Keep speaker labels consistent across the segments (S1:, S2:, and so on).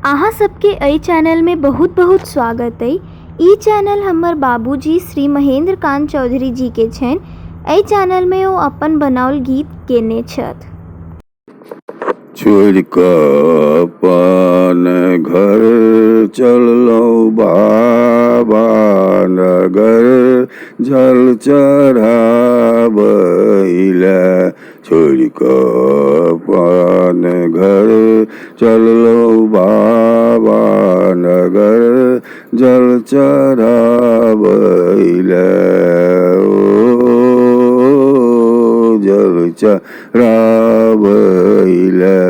S1: अहाँ सबके एहि चैनलमे बहुत बहुत स्वागत अइ। ई चैनल हमर बाबूजी श्री महेन्द्र कान्त चौधरी जीके छनि। एहि चैनलमे ओ अपन बनाओल गीत गेने छथि।
S2: छोड़ि कऽ अपन घर चललहुँ बाबा नगर जल चढ़ाबै लए छोड़ि कऽ अपन घर चललहुँ बाबा नगर जल चढ़ाबै लए ओ जल चढ़ाबै लए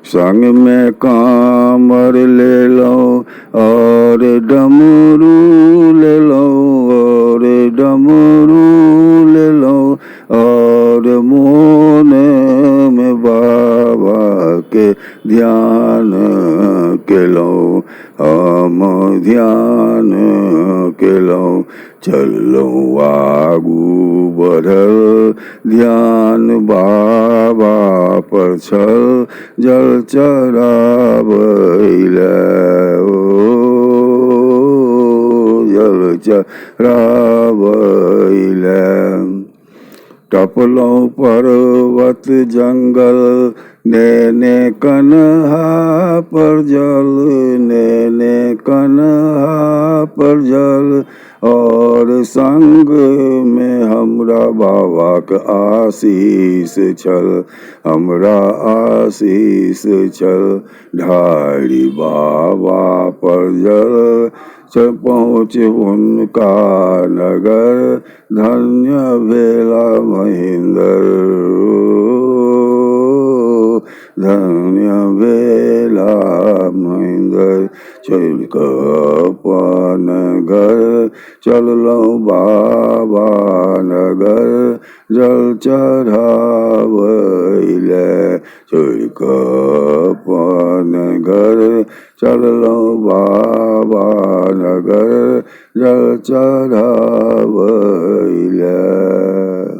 S2: संगमे कामर लेलहुँ आओर डमरू लेलहुँ आओर डमरू लेलहुँ आओर मोनमे बाबाके ध्यान केलहुँ हम ध्यान केलहुँ चललहुँ आगू बढ़ल ध्यान बाबा पर छल जल चढ़ाबै लए ओ जल चढ़ाबै लए टपलहुँ पर्वत जङ्गल नेने कन्हा पर जल नेने कन्हा पर जल आओर सङ्गमे हमरा बाबाक आशीष छल हमरा आशीष छल ढारि बाबा पर जल से पहुँच हुनका नगर धन्य भेला महेन्द्र धन्य भेला महेन्द्र चलि कऽ अपन घर चललहुँ बाबा नगर जल चढ़ाबै लए छोड़ि कऽ अपन घर चललहुँ बाबा नगर जल चढ़ाबै लए।